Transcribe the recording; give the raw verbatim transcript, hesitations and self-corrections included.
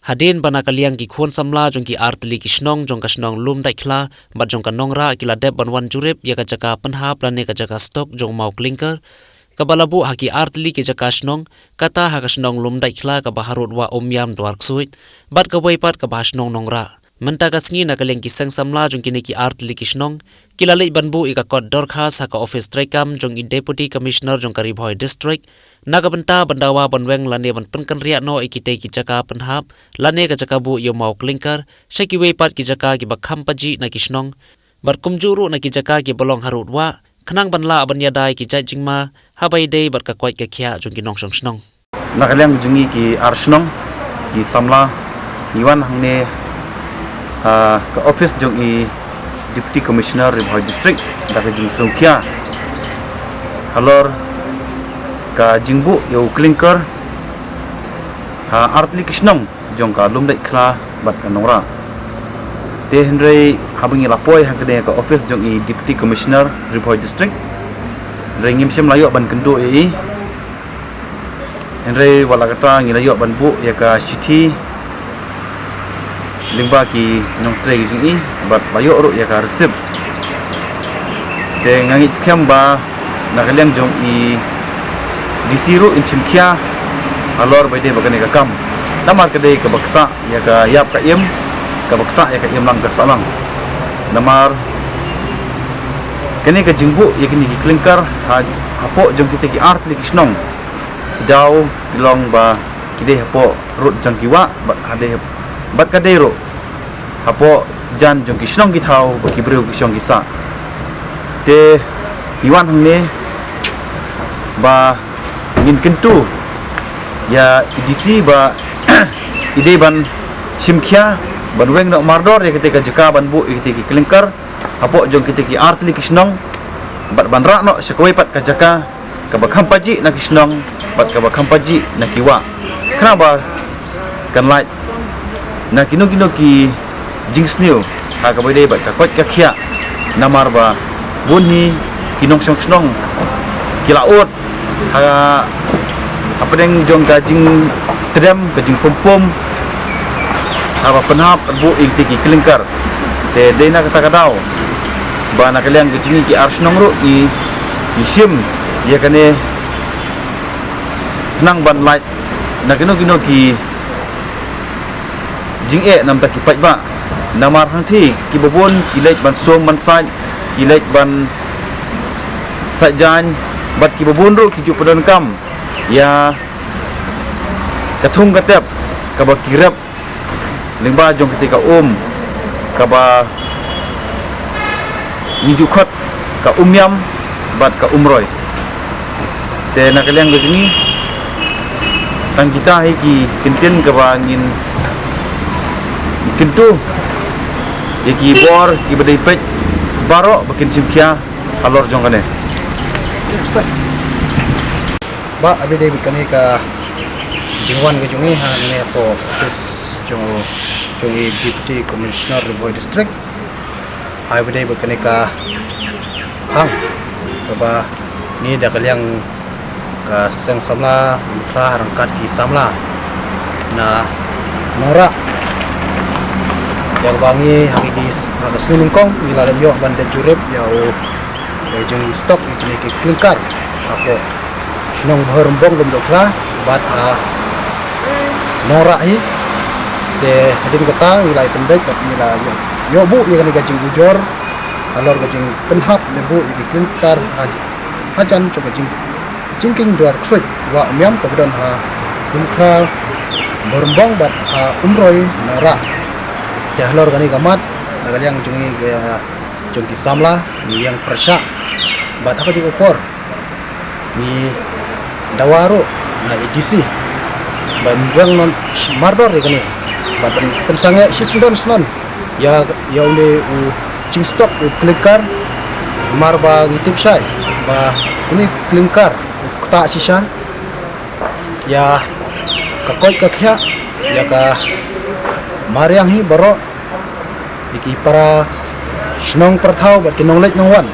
Hadien ba na ka liang ki khun samla jong ki artylli ki shnong jong ka shnong Lumdaitkhla bad jong ka Nongrah ki la dep ban wan jurip ïa ka jaka pynhap lane ka jaka stok jong u maw clinker kaba la buh ha ki artylli ki jaka shnong, kata ha ka shnong Lumdaitkhla kaba harud Wah Umïam Dwarksuid bad kawei pat kaba ha shnong Nongrah. Mynta ka sngi na ka liang ki seng samla jong kine ki artylli ki shnong ki la leit ban buh ïa ka kot dorkhas ha ka ophis treikam jong i Deputy Commissioner jong ka Ri Bhoi District na ka bynta ban dawa ban weng lane ban pynkynriah noh ïa kitei ki jaka pynhap lane ka jaka buh ïa u maw clinker sha kiwei pat ki jaka kiba kham pajih na ki shnong bad kumjuh ruh na ki jaka kiba long harud wah, khnang ban lah ban ïada ïa ki jait jingma haba ïadei bad ka koit ka khiah jong ki nongshong shnong. Na ka liang jong ngi ki ar shnong ki samla, ngi wan hangne ha ka ophis jong i Deputy Commissioner Ri Bhoi District da ka jingsngewkhia halor ka jingbuh ïa u clinker ha artylli ki shnong jong ka Lumdaitkhla bad ka Nongrah. Te hynrei haba ngi la poi hangne ha ka ophis jong i Deputy Commissioner Ri Bhoi District, hynrei ngim shym la ïoh ban kynduh ïa i. Hynrei wat la katta ngi la ïoh ban buh ïa ka shithi lyngba ki nongtrei ki jong i bad la ïoh ruh ïa ka receipt. Te nga ngeit skhem ba na ka liang jong i DC ruh in shim khia halor ba ïadei bad kane ka kam. Namar ka dei kaba ktah ïa ka ïap ka im, kaba ktah ïa ka imlang ka sahlang. Namar kane ka jingbuh ïa kine ki clinker ha, hapoh jong kite ki artylli ki shnong, ki daw ki long ba ki dei hapoh rud jong ki wah bad ha dei, bad ka dei ruh hapoh jan jong ki shnong ki thaw bad ki briew ki shong ki sah. Te ngi wan hangne ba ngin kyntu ïa i DC ba i dei ban shim khia ban weng noh mardor ïa kite ka jaka ban buh ïa kite ki clinker hapoh jong kite ki artylli ki shnong bad ban rah noh sha kawei pat ka jaka kaba kham pajih na ki shnong bad kaba kham pajih na ki wah. Khnang ba kan lait na kino kino ki jingsniew ha kaba ïadei bad ka koit ka khiah. Namar ba bun hi ki nongshong shnong ki la ud ha, hapdeng jong ka jingtdem, ka jingpumpum haba pynhap buh ïa kite ki clinker. Te dei na kata ka daw ba na ka liang ka jong ngi ki ar shnong ruh ngi, ngi shim ïa kane khnang ban lait na kino kino ki jingeh namar ki paidbah. Namar hangthie kiba bun ki leit ban sum ban sait, ki leit ban sait jaiñ bad kiba bun ruh ki ju pyndonkam ïa ka thung ka tep kaba ki rep lyngba jong kite ka um kaba ngi ju khot ka Umïam bad ka Umroi. Te na ka liang ka jong ngi tang kita hi ki kyntien kaba ngin kyntu ïa ki bor kiba dei peit baroh ba kin shim khia halor jong kane. Ba haba ïadei bad kane ka jingwan ka jong ngi hangne hapoh office jong, jong i Deputy Commissioner Ri Bhoi District. Haba ïadei bad kane ka hang kaba ngi da ka liang ka seng samla Lumdaitkhla ryngkat ki samla na Nongrah. Ïa kaba ngi ha ki, ha ka sngi nyngkong ngi la ïoh ban leit jurip ïa u, ïa u jingstok ïa kine ki clinker hapoh shnong Bhoirymbong Lumdaitkhla bad ha Nongrah hi. Te hadien kata ngi la ïa pynbeit bad ngi la ïoh, ïoh buh ïa kane ka jingujor halor ka jingpynhap ne buh ïa ki clinker ha, hajan jong ka jing, jingkieng Dwarksuid Wah Umïam kaba don ha Lumdaitkhla Bhoirymbong bad ha Umroi Nongrah. Te halor kane ka mat na ka liang jong ngi ka jong ki samla ngi ïeng pyrshah bad ha kajuh ka por ngi dawa ruh na i DC ban weng noh mardor ïa kane bad ban pynsangeh shi syndon syndon ïa, ïa une u jingstok u clinker. Namar ba ngi tip shai ba une u clinker u ktah shisha ïa ka koit ka khiah, ïa ka mariang hi baroh, ïa ki para shnong para thaw bad ki nongleit nongwan.